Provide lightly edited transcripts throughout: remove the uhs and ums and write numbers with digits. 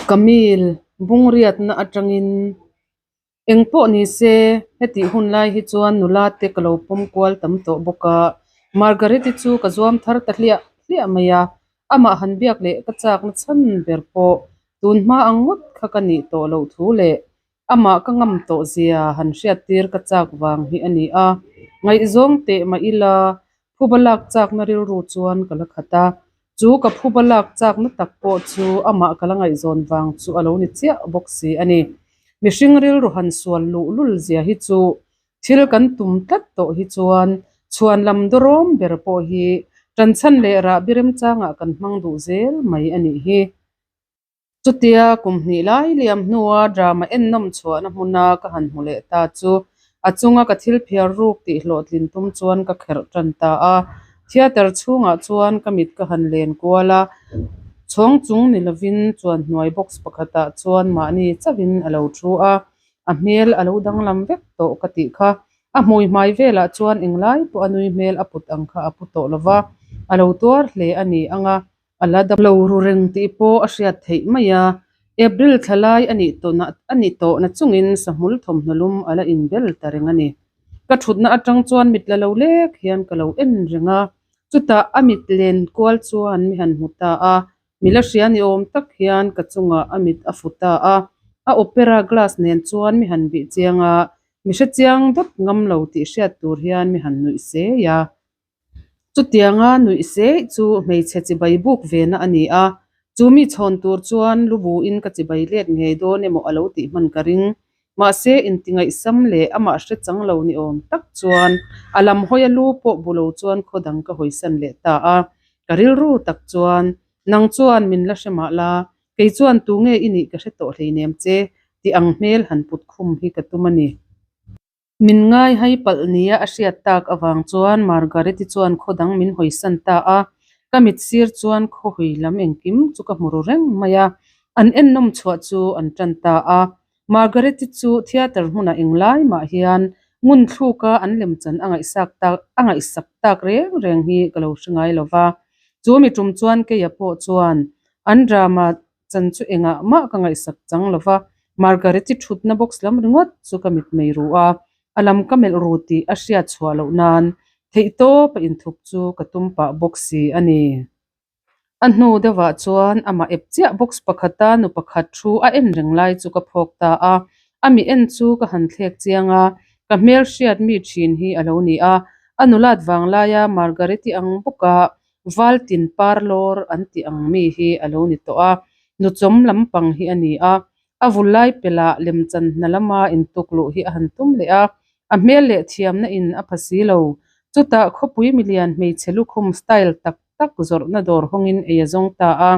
Camille bungriatna atangin eng pawh ni se hetih hun lai hi chuan nula te ka lo pawm kual tam tawh bawk a, Margaret-i chu ka zuam thar ta hliah hliah mai a, amah han biak leh ka chakna chhan ber pawh tun hma ang ngawt kha ka nih tawh loh thu leh amah ka ngam tawh zia han hriattir ka chak vang hi a ni a, ngaihzawng teh mah ila phuba lak chakna rilru chuan ka la khat a, chu ka phuba lak chakna tak pawh chu amah ka la ngaihzawn vang chu a lo ni chiah bawk si a ni. Mihring rilru han sual luh lul zia hi chu thil kan tum tlat tawh hi chuan chhuan lam dawrawm ber pawh hi tanchhan leh rahbi remchangah kan hmang duh zel mai a nih hi. Chutia kum hnih lai liam hnua drama ennawm chhuahna hmuna ka han hmu leh ta chu a chunga ka thil phiar ruk tih hlawhtlin tum chuan ka kherh tan ta a. Theatre chhungah chuan ka mit ka han len kual a, chhawng chung ni lovin chuan hnuai box pakhatah chuan mahni chauhin a lo thu a, a hmel a lo danglam vek tawh ka tih kha. A hmui hmai velah chuan englai pawh a nui hmel a put ang kha a pu tawh lova, a lo tuar hle a ni ang a. A la dam lo ru reng tih pawh a hriat theih mai a, April thla lai a nih tawh a nih tawh na chungin sahmul thawmhnaw lum a la inbel ta reng a ni. Ka thutna atang chuan mit la lo lek hian ka lo en reng a, chutah a mit len kual chuan mi han hmu ta a, mi la hria ni awm tak hian ka chungah a mit a fu ta a, a opera glass nen chuan mi han bih chiang a, mi hrechiang dawt ngam lo tih hriat tur hian mi han nuih sei a. Chutianga nuih seih chu hmeichhe chibai buk vena a ni a, chu mi chhawn tur chuan lu buin ka chibai let ngei dawn emaw a lo tih hman ka ring. Mahse, intingaihsam leh amah hre chang lo ni awm tak chuan a lam hawia lu pawh bu lo chuan khaw dang ka hawisan leh ta a. Ka rilru tak chuan, Nang chuan min la hre mah la, kei chuan tu nge i nih ka hre tawh hleinem che, tih ang hmel han put khum hi ka tum a ni. Min ngai hai palh nia a hriat tak avang chuan Margaret-i chuan khaw dang min hawisan ta a, ka mit sir chuan khaw hawi lam engkim chu ka hmu ru reng mai a, an ennawm chhuah chu an tan ta a. Margaret-i chu theatre hmunah englai mah hian ngun thluka an lemchan a ngaihsak tak a ngaihsak tak reng reng hi ka lo hre ngai lo va, chu mi tum chuan keia pawh chuan an drama Chan chu engah mah ka ngaihsak chang lo va, Margaret-i thutna box lam ringawt chu ka mitmei ru a, a lam ka melh ru tih a hriat chhuah loh nan theihtawp a inthup chu ka tum pah bawk si a ni. A hnu deuhah chuan amah ep chiah box pakhata nu pakhat thu a en reng lai chu ka phawk ta a, a mi en chu ka han thlek chiang a, ka hmel hriat mi thin hi a lo ni a, a nulat vang laia Margaret-i ang bawka Valtin parlor an tih ang mi hi a lo ni tawh a, nuchawm lampang hi a ni a, a vul lai pelh ah lemchan hna lama intuk luh hi a han tum leh a, a hmel leh thiamna in a pha si lo. Chutah khawpui milian hmeichhe lukhum style tak tak zawrhna dawr hawngin ei a zawng ta a,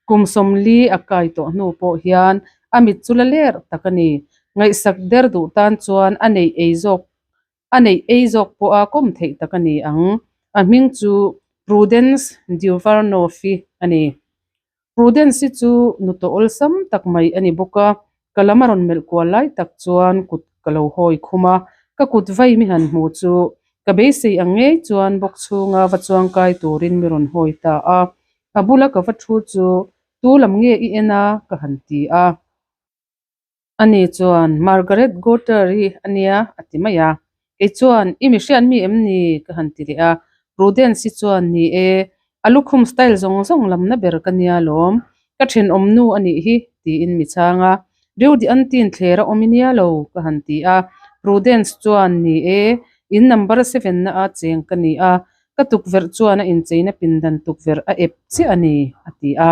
kum sawmli a kai tawh hnu pawh hian a mit chu la ler tak a ni. Ngaihsak der duh tan chuan a neih ei zawk A neih ei zawk pawh a kawm theih tak a ni ang. A hming chu Prudence Duvernoff-i a ni. Prudence-i chu nu tawh awlsam tak mai a ni bawk a, ka lam a rawn melh kual lai tak chuan kut ka lo hawi khum a, ka kut vai mi han hmu chu ka beisei ang ngei chuan bawk chhunga va chuangkai turin mi rawn hawi ta a. A bula ka va thu chu tu lam nge i en a? ka han ti a. Ani chuan, Margaret Gotter-i a nia, a ti mai a. Kei chuan, I mi hriat mi em ni? ka han ti leh a. Prudence-i chuan, Ni e, a lukhum style zawng zawng lamna ber ka nia lawm. Ka thenawm nu a nih hi, tiin mi chhang a. Reudy Antin thler a awm i nia lo, ka han ti a. Prudence chuan, Ni e, in number seven-na a cheng ka ni a, ka tukverh chuan a incheina pindan tukverh a ep chiah a ni, a ti a.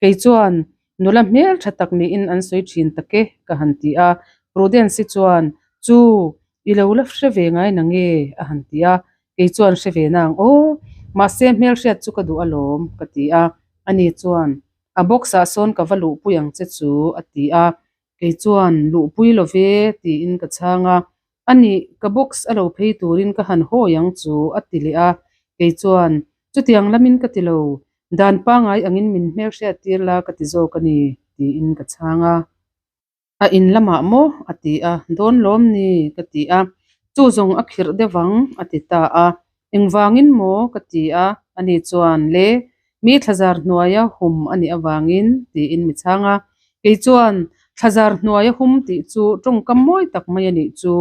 Kei chuan, Nula hmel tha tak niin an sawi thin tak e, ka han ti a. Prudence-i chuan, Chu, i lo la hre ve ngai na nge? a han ti a. Kei chuan, Hre ve nang aw, mahse hmel hriat chu ka duh alawm, ka ti a. Ani chuan, A box-ah sawn ka va luhpui ang che chu, a ti a. Kei chuan, Luhpui lo ve, tiin ka chhang a. A nih, ka box a lo phei turin ka han hawi ang chu, a ti leh a. Kei chuan, Chutiang lamin ka ti lo, dan pangai angin min hmelhriat tir la ka ti zawk a ni, tiin ka chhang a. A in lamah maw? a ti a. Dawn lawm ni, ka ti a. Chu zawng a khirh deuh ang, a ti ta a. Engvangin maw? ka ti a. Ani chuan, Le, Mi thlazar hnuaia hum a nih avangin, tiin mi chhang a. Kei chuan, Thlazar hnuaia hum tih chu tawngkam mawi tak mai a nih chu,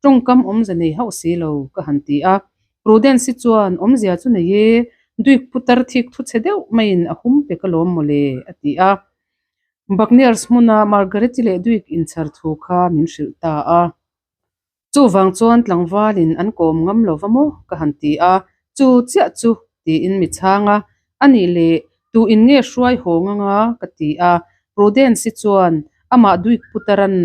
tawngkam awmze nei hauh si lo, ka han ti a. Prudence-i chuan, Awmzia chu nei e, Duik putar thik thu chhe deuh maiin a hum pe ka lawm mawle, a ti a. Buccaneers hmuna Margaret-i leh Duik inchhar thu kha min hrilh ta a. Chuvang chuan tlangvalin an kawm ngam lo va maw? ka han ti a, Chu chiah chu, tiin mi chhang a, A nih leh, tu in nge hruai haw ngang a? ka ti a, Prudence-i chuan amah Duik Putaran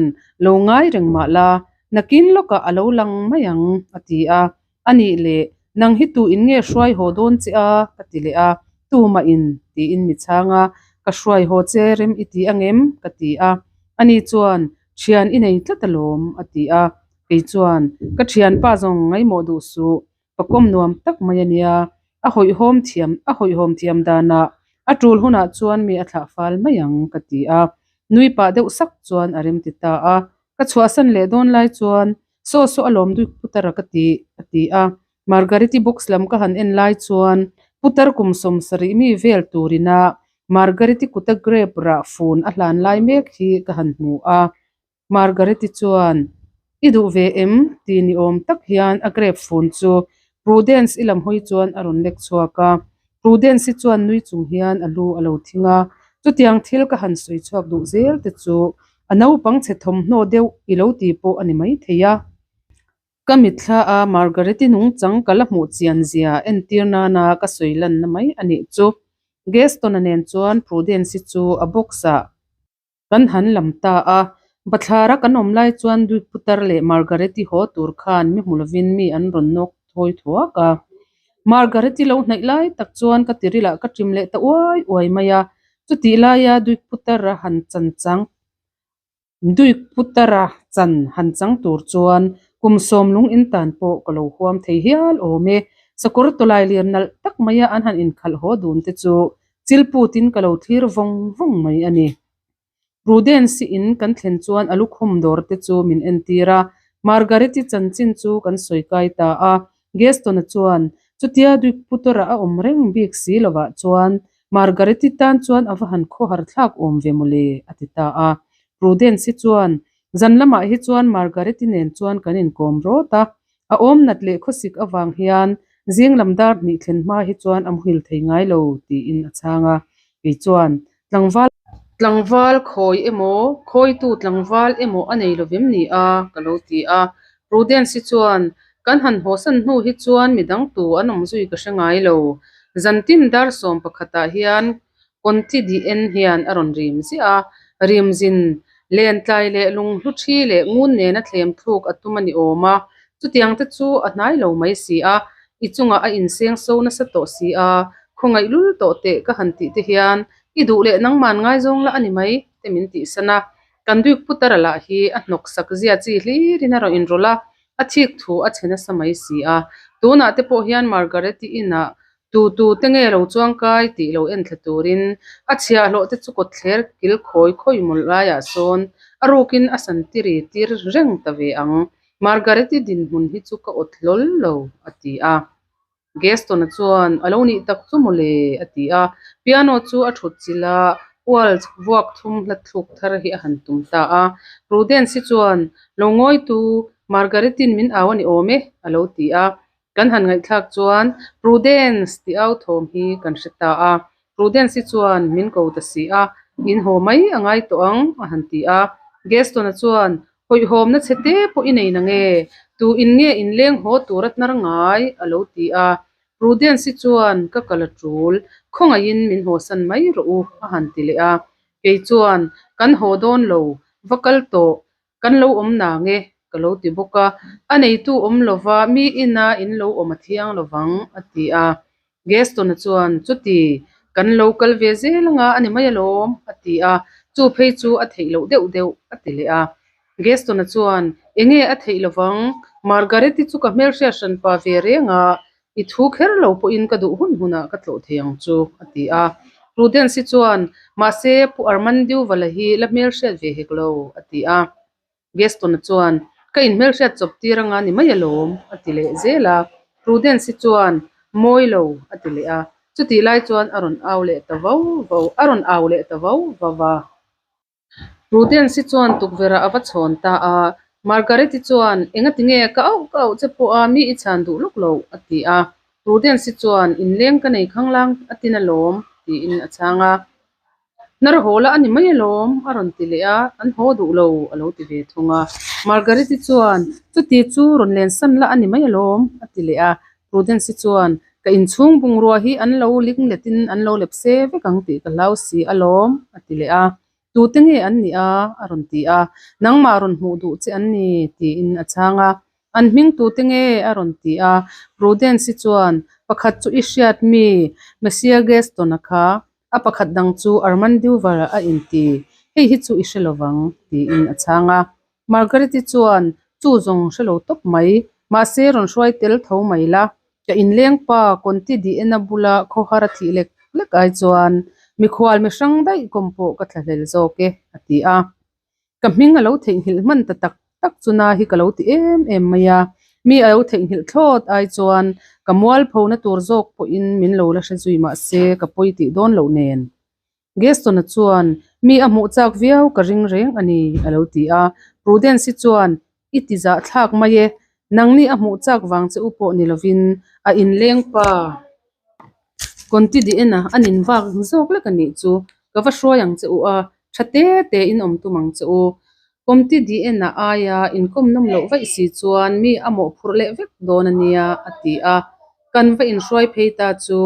lo ngai reng mah la, nakin lawkah a lo lang mai ang, a ti a, A nih leh, nang hi tu in nge hruai haw dawn che a? ka ti leh a, Tumah in, tiin mi chhang a, Ka hruai haw che rem i ti angem? ka ti a, ani chuan, Thian i nei tlat alawm, a ti a. Kei chuan, Ka thianpa zawng ngaimawh duh suh, pakawm nuam tak mai a nia. A hawihhawm thiam, a hawihhawm thiam danah a tul hunah chuan mi a thlah fal mai ang, ka ti a. Nui pah deuh sak chuan a rem ti ta a. Ka chhuahsan leh dawn lai chuan, Saw saw alawm duik putara ka ti, a ti a. Margariti box lam ka han en lai chuan putar kum 70 mi vel turina Margariti kuta grape rah fun a hlan lai mek hi ka han hmu a. Margariti chuan, I duh ve em? ti ni awm tak hian a grape fun chu Prudence i lam hawi chuan a rawn lek chhuak a. Prudence-i chuan nui chung hian a lu a lo thing a, Chutiang thil ka han sawi chhuak duh zel te chu a naupang chhe thawmhnaw deuh i lo ti pawh a ni maithei a. Ka mitthla a Margaret-i nungchang ka la hmuh chian zia entir nana ka sawi lanna mai a nih chu. Gaston-a nen chuan Prudence-i chu a box-ah kan han lam ta a. Bathlara kan awm lai chuan Duke Putar leh Margaret-i haw tur khan mi hmu lovin mi an rawn nawk thawi thuak a. Margaret-i lo hnaih lai tak chuan ka tirilah ka ṭim leh ta uai uai mai a. Chutih laia Duke Putar-a han chan chang Duik Putara chan han chang tur chuan kum sawm lung in tan pawh ka lo huam thei hial awm e. Sakawr tawlai lir nalh tak maia an han inkhalh haw dun te chu chil putin ka lo thlir vawng vawng mai a ni. Prudence-i in kan thlen chuan a lukhum dawr te chu min entir a, Margaret-i chanchin chu kan sawi kai ta a. Gaston-a chuan chutia Duik Putara a awm reng bik si lovah chuan Margaret-i tan chuan a va han khawhar thlak awm ve mawle, a ti ta a. Prudence-i chuan, Zan lamah hi chuan Margaret-i nen chuan kan inkawm rawt a. A awm nat leh khawsik avang hian zing lam dar hnih thlen hma hi chuan a muhil thei ngai lo, tiin a chhang a. Kei chuan, Tlangval. Tlangval khawi emaw, khawitu tlangval emaw a nei lovem ni a? ka lo ti a. Prudence-i chuan, Kan han hawsan hnu hi chuan midang tu an awm zui ka hre ngai lo. Zantin dar sawm pakhatah hian Conti di en hian a rawn rim ziah a, rim zin lentlai leh lunghlu thi leh ngun nena thlem thluk a tum a ni awm a. Chutiang te chu a hnai lo mai si a, i chungah a inseng so nasa tawh si a, khawngaih lul tawh teh ka han tih te hian i duh leh nangman ngaizawng la a ni mai te min tihsan a. Kan Duke Putara lah hi a hnawk sak zia chi hlirin a rawn inrawlh a, a thik thu a chhe nasa mai si a. Tunah te pawh hian Margaret-i inah tu tu te nge lo chuang kai tih lo en thla turin a chhiahhlawh te chu kawtthler kil khawi khawi mawlh laiah sawn a rukin a san tiri tir reng ta ve ang. Margaret-i dinhmun hi chu ka awt hlawl lo, a ti a. Gaston-a chuan, A lo nih tak chu mawle, a ti a. Piano chu a thut chilh a, Waltz vuak thum hla thluk thar hi a han tum ta a. Prudence-i chuan, Lo ngawitu, Margaret-in min au a ni awm e, a lo ti a. Kan han ngaihthlak chuan, Prudence! tih au thawm hi kan hre ta a. Prudence-i chuan min ko ta si a, In haw mai a ngai tawh ang, a han ti a. Gaston-a chuan, Hawihhawmna chhe te pawh i nei nange? Tu in nge inleng haw tur a hnar ngai? a lo ti a. Prudence-i chuan, Ka kal a tul, khawngaihin min hawsan mai rawh u, a han ti leh a. Kei chuan, Kan haw dawn lo, va kal tawh, kan lo awm nange, ka lo ti bawk a. A neitu awm lova mi ina in lo awm a thiang lovang, a ti a. Gaston-a chuan, Chuti, kan lo kal ve zel anga a ni mai alawm, a ti a. Chu phei chu a theih loh deuh deuh, a ti leh a. Gaston-a chuan, Enge a theih lovang? Margaret-i chu ka hmelhriat hran pa ve reng a, i thu kher lo pawhin ka duh hun hunah ka tlawh thei ang chu, a ti a. Prudence-i chuan, Mahse, Pu Armandiuvala hi la hmelhriat ve hek lo, a ti a. Gaston-a chuan, Ka inhmelhriat chawp tir anga ni mai alawm, a ti leh zel a. Prudence-i chuan, Mawi lo, a ti leh a. Chutih lai chuan a rawn au leh ta vo vo a rawn au leh ta vo vo va. Prudence-i chuan tukverh ah a va chhawn ta a. Margaret-i chuan, Engati nge ka auh ka auh che pawh a mi i chhan duh lawk loh? a ti a. Prudence-i chuan, Inleng ka nei khanglang a tin alawm, tiin a chhang a. Hnar haw la a ni mai alawm, a rawn ti leh a, an haw duh lo, a lo ti ve thung a. Margaret-i chuan, Chuti chu rawn lensan la a ni mai alawm, a ti leh a. Prudence-i chuan, Ka inchhung bungrua hi an lo ling letin an lo lep se vek ang tih ka hlau si alawm, a ti leh a. Tute nge an nih a? a rawn ti a. Nangmah rawn hmuh duh che an ni, tiin a chhang a. An hming tute nge? a rawn ti a. Prudence-i chuan, Pakhat chu i hriat mi, Monsieur Gaston-a kha. A pakhat dang chu Armand Duval a inti. Hei hi chu i hre lo vang, tiin a chhang a. Margaret-i chuan, Chu zawng hre lo tawp mai. Mahse, rawn hruai tel tho mai la. Ka inleng pa Conti Diena bula khawhar a thih lek lek ai chuan mikhual mi hrang daih kawm pawh ka thlahlel zawk e, a ti a. Ka hming a lo theihnghilh hman ta tak tak chu na hi ka lo ti em em mai a, mi a lo theihnghilh thlawt ai chuan ka mualphona tur zawk pawhin min lo la hre zui mahse ka pawi tih dawn loh nen. Gaston-a chuan, Mi a hmuh chak viau ka ring reng a ni, a lo ti a. Prudence-i chuan, I ti zah thlak mai e, nangni a hmuh chak vang che u pawh ni lovin a inleng pa. Conti di ena a nin vak zawk lek a nih chu, ka va hruai ang che u a, tha te te in awm tum ang che u. Conti di ena aia inkawm nawm loh vaih si chuan mi a mawhphurh leh vek dawn a nia, a ti a. Kan va inhruai phei ta chu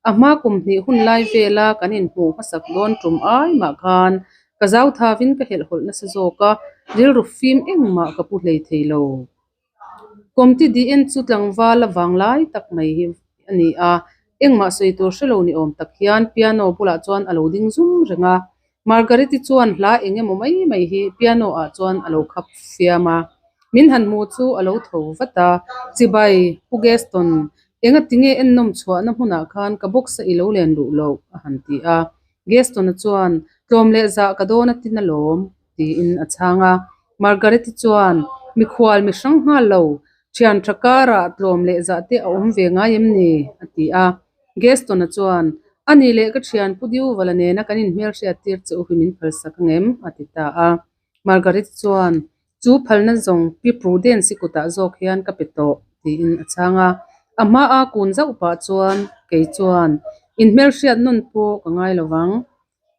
a hma kum hnih hun lai vela kan inhmuh hmasak dawn tum ai mah khan ka zau thavin ka helhhawlh nasa zawk a, rilru fim engmah ka pu hlei thei lo. Kawmti DN chu tlangval a vang lai tak mai hi a ni a, engmah sawi tur hre lo ni awm tak hian piano bulah chuan a lo ding zum reng a. Margaret-i chuan hla eng emaw mai mai hi piano ah chuan a lo khap fiam a, min han hmu chu a lo tho vat a, Chibai, Pu Gaston, engati nge ennawm chhuahna hmunah khan ka box a i lo len luh loh? a han ti a. Gaston-a chuan, Tlawm leh zah ka dawn a tin alawm, tiin a chhang a. Margaret-i chuan, Mikhual mi hrang nghal lo, thian tha karah tlawm leh zah te a awm ve ngai em ni? a ti a. Gaston-a chuan, A nih leh ka thian Pu Diuvala nena kan inhmelhriat tir che u hi min phalsak angem? a ti ta a. Margaret chuan, Chu phalna zawng Pi Prudence-i kutah zawk hian ka pe tawh, tiin a chhang a. A hmaa kun zauh pah chuan, Kei chuan, inhmelhriat nawn pawh ka ngai lo vang.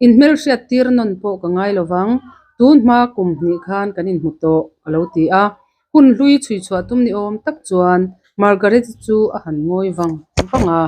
Inhmelhriat tir nawn pawh ka ngai lo vang. Tun hma kum hnih khan kan inhmu tawh, ka lo ti a. Hun hlui chhui chhuah tum ni awm tak chuan Margaret-i chu a han ngawi vang vang a.